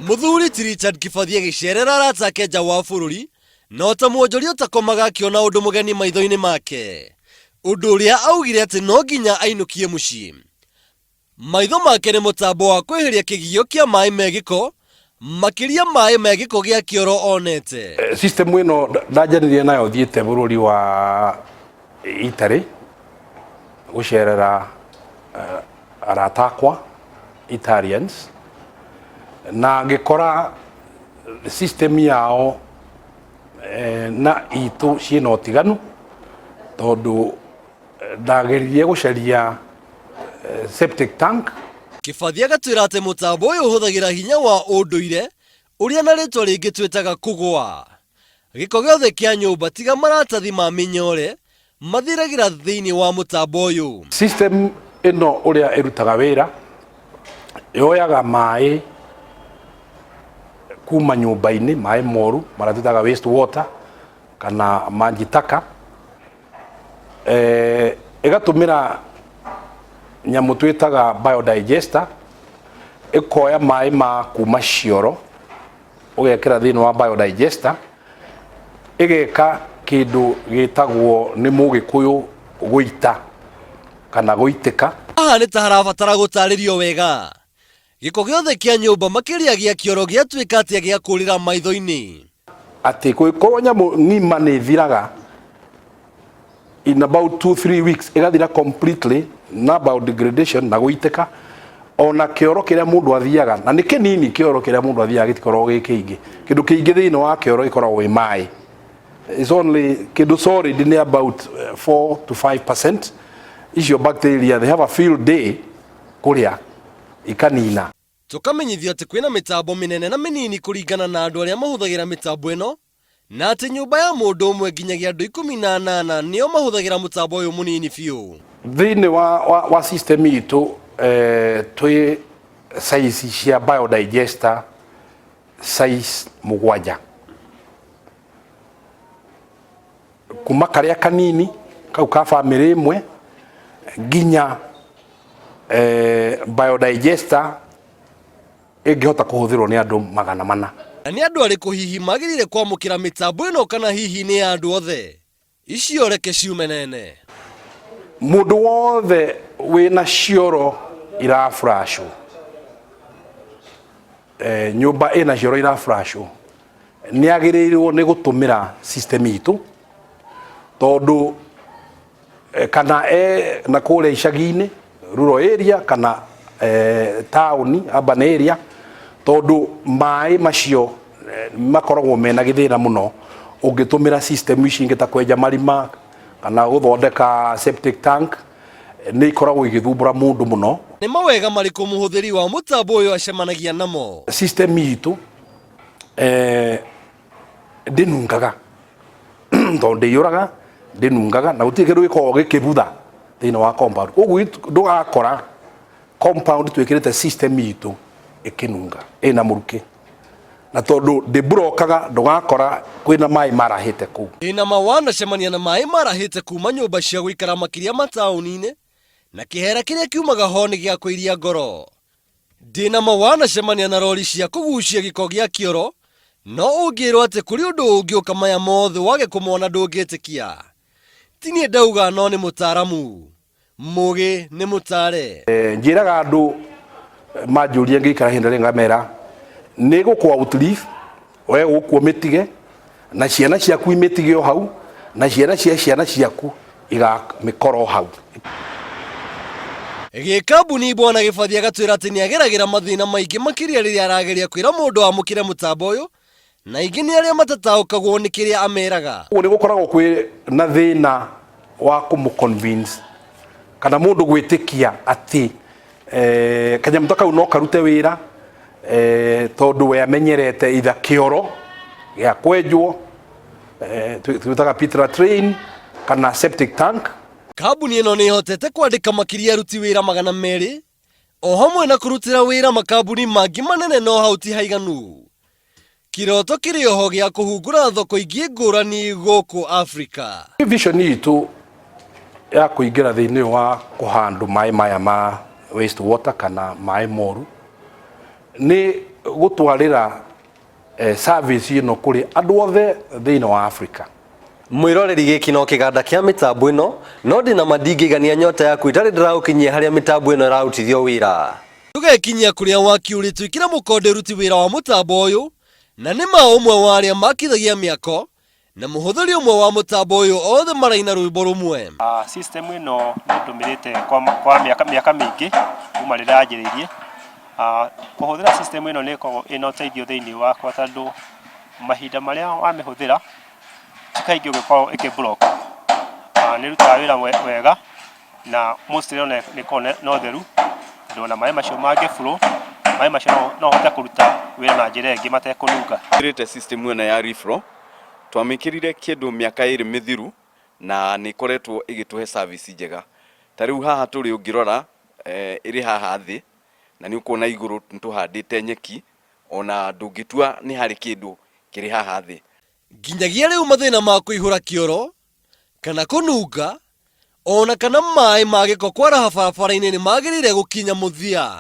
Mũthuri ti Richard Kĩbathi agĩcerera arata ake nja wa bũrũri, na ota mwonjoria ũtakomaga akĩona ũndũ mũgeni maitho-inĩ make, ũndũ ũrĩa augire atĩ no nginya ainũkie mũciĩ. Maitho make nĩ mũtambo wa kweheria kĩgio kĩa maĩ me gĩko, makĩria maĩ me gĩko gĩa kĩoro onete. System ĩno ndanjanirie nayo thiĩte bũrũri wa Italy gũcerera arata akwa Italians, na ngĩkora system yao na itũ ciĩna ũtiganu, tondũ ndageririe gũcaria septic tank. Kĩbathi agatwĩra atĩ mũtambo ũyũ ũhũthagĩra hinya wa ũndũire ũrĩa na rĩtwa rĩngĩ twĩtaga kũgwa. Gĩko gĩothe kĩa nyũmba tiga maratathi ma mĩnyore mathiragĩra thĩinĩ wa mũtambo ũyũ. System ĩno ũrĩa ĩrutaga wĩra, yoyaga maĩ kuma nyũmba-inĩ, maĩ moru marĩa twĩtaga waste water kana maji taka, ĩgatũmĩra nyamũ twĩtaga biodigester, ĩkoya maĩ ma kuma cioro ũgekĩra thĩinĩ wa biodigester, ĩgeka kĩndũ gĩtagwo nĩ mũgĩkũyũ gũita kana gũitĩka. Haha nĩ ta harabatara gũtarĩrio wega. Gĩko gĩothe kĩa nyũmba makĩria gĩa kĩoro gĩatuĩka atĩa gĩa kũrĩra maitho-inĩ? Atĩ kũngĩkorwo nyamũ ng'ima nĩ ĩthiraga in about 2-3 weeks, ĩgathira completely na biodegradation na gũitĩka, ona kĩoro kĩrĩa mũndũ athiaga na nĩ kĩnini, kĩoro kĩrĩa mũndũ athiaga gĩtikoragwo gĩ kĩingĩ. Kĩndũ kĩingĩ thĩinĩ wa kĩoro gĩkoragwo gĩ maĩ. It's only kĩndũ solid nĩ about 4 to 5%. Icio bacteria, they have a field day kũrĩa ikanina. Tũkamenyithio atĩ kwĩna mĩtambo mĩnene na mĩnini kũringana na andũ arĩa mahũthagĩra mĩtambo ĩno, na atĩ nyũmba ya mũndũ ũmwe nginyagia andũ 18 nĩo mahũthagĩra mũtambo ũyũ mũnini biũ. Thĩinĩ wa system itũ, twĩ size cia biodigester size 7, kuma karĩa kanini kau ka bamĩrĩ ĩmwe nginya biodigester ĩngĩhota kũhũthĩrwo nĩ andũ 400. Na nĩ andũ arĩkũ hihi magĩrĩire kwamũkĩra mĩtambo ĩno, kana hihi nĩ ya andũ othe? Icio reke ciume nene. Mũndũ wothe wĩna cioro irafuracwo, nyũmba ĩna cioro irafuracwo, nĩ agĩrĩirwo nĩ gũtũmĩra system itũ, tondũ kana e na kũrĩa icagi-inĩ, rural area, kana taũni, urban area, tondũ maĩ macio makoragwo mena gĩthĩna mũno ũngĩtũmĩra system ici ingĩ ta kwenja marima kana gũthondeka septic tank, nĩ ikoragwo igĩthumbũra mũndũ mũno. Nĩ mawega marĩkũ mũhũthĩri wa mũtambo ũyũ acemanagia namo? System itũ ndĩnungaga, tondũ ndĩiyũraga, ndĩnungaga na gũtirĩ kĩndũ gĩkoragwo gĩkĩbutha thĩinĩ wa compound. Koguo ndũgakora compound twĩkĩrĩte system itũ ĩkĩnunga ĩna mũrukĩ, na tondũ ndĩmburokaga ndũgakora kwĩna maĩ marahĩte kũu. Ndĩna ma wanacemania na maĩ marahĩte kuma nyũmba cia gũikara makĩria mataũni-inĩ, na kĩhera kĩrĩa kiumaga ho nĩ gĩa kũiria ngoro. Ndĩna ma wanacemania na rori cia kũgucia gĩko gĩa kĩoro, no ũngĩrwo atĩ kũrĩ ũndũ ũngĩũka maya mothe wage kũmona ndũngĩtĩkia. Ti niĩ ndauga, no nĩ mũtaaramu. Mũgĩ nĩ mũtare. Njĩraga andũ manjũria ngĩikara ihinda rĩngĩ, ngamera nĩ gũkũ outlive we gũkũ ũmĩtige na ciana ciaku imĩtige o hau, na ciana cia ciana ciaku igamĩkora o hau. Gĩkambuni bwana Gĩbathi agatwĩra atĩ nĩ ageragĩra mathĩna maingĩ makĩria rĩrĩa arageria kwĩra mũndũ amũkĩre mũtambo ũyũ, na aingĩ nĩ arĩa matataũkagwo nĩ kĩrĩa ameraga. Ũguo nĩ gũkoragwo kwĩ na thĩna wa kũmũ convince kana mũndũ gwĩtĩkia atĩ kanyamũ ta kau no karute wĩra, tondũ we amenyerete either kĩoro gĩa kwenjwo, twĩtaga pit latrine kana septic tank. Kambuni ĩno nĩ ĩhotete kwandĩka makĩria aruti wĩra 200 o hamwe na kũrutĩra wĩra makambuni mangĩ manene, no hau ti haiganu. Kĩroto kĩrĩ oho gĩa kũhungũra thoko ingĩ ngũrani gũkũ Afrika. Vision itũ ya kũingĩra thĩinĩ wa kũhandũ maĩ maya ma waste water kana maĩ moru nĩ Gũtwarĩra service ĩno kũrĩ andũ othe thĩinĩ wa Africa. Mwĩroreri gĩkĩ no kĩganda kĩa mĩtambo ĩno no ndĩna ma ndingĩigania nyota yaku itarĩ ndĩraũkinyia harĩa mĩtambo ĩno ĩrarutithio wĩra. Tũgekinyia kũrĩa waki ũrĩ twĩkĩre mũkonde ũruti wĩra wa mũtambo ũyũ na nĩ ma ũmwe wa arĩa makithagia mĩako na mũhũthĩri ũmwe wa mũtambo ũyũ othe maraina rwĩmbo rũmwe. System ĩno nĩ ndũmĩrĩte kwa mĩaka mĩingĩ kuma rĩrĩa yanjĩrĩirie. Kũhũthĩra system ĩno nĩ ĩkoragwo ĩna ũteithio thĩinĩ wakwa tondũ mahinda marĩa wamĩhũthĩra ti kaingĩ ũngĩkorwo ĩkĩ block. Nĩ ĩrutaga wĩra wega na mostly ona nĩ ĩkoragwo na ũtheru tondũ ona maĩ macio mangĩ flow, maĩ macio no ũhote kũruta wĩra na njĩra ĩngĩ matekũnunga. Twĩkĩrĩte system ĩno ya Reflow, twamĩkĩrire kĩndũ mĩaka ĩrĩ mĩthiru na nĩ ĩkoretwo ĩgĩtũhe service njega. Ta rĩu haha tũrĩ ũngĩrora ĩrĩ haha thĩ na nĩ ũkuona igũrũ nĩ tũhandĩte nyeki ona ndũngĩtua nĩ harĩ kĩndũ kĩrĩ haha thĩ. Nginyagia rĩu mathĩna ma kũihũra kĩoro kana kũnunga ona kana maĩ ma gĩko kwaraha barabara-inĩ nĩ magĩrĩire gũkinya mũthia.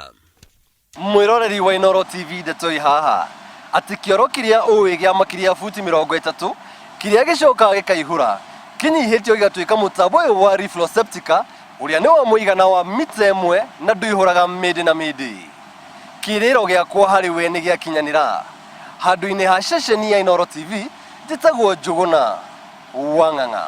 Mwĩroreri wa Inooro TV ndeto ĩ haha atĩ kĩoro kĩrĩa ũĩ gĩa makĩria ya buti 30 kĩrĩa gĩcokaga gĩkaihũra kĩnyihĩtio gĩgatuĩka mũtambo ũyũ wa Reflow Septica ũrĩa nĩ wa mũigana wa mita 1 na ndũihũraga mĩndĩ na mĩndĩ. Kĩrĩro gĩakwa harĩ we nĩ gĩakinyanĩra. Handũ-inĩ ha ceceni ya Inooro TV njĩtagwo Njũgũna wa Ng'ang'a.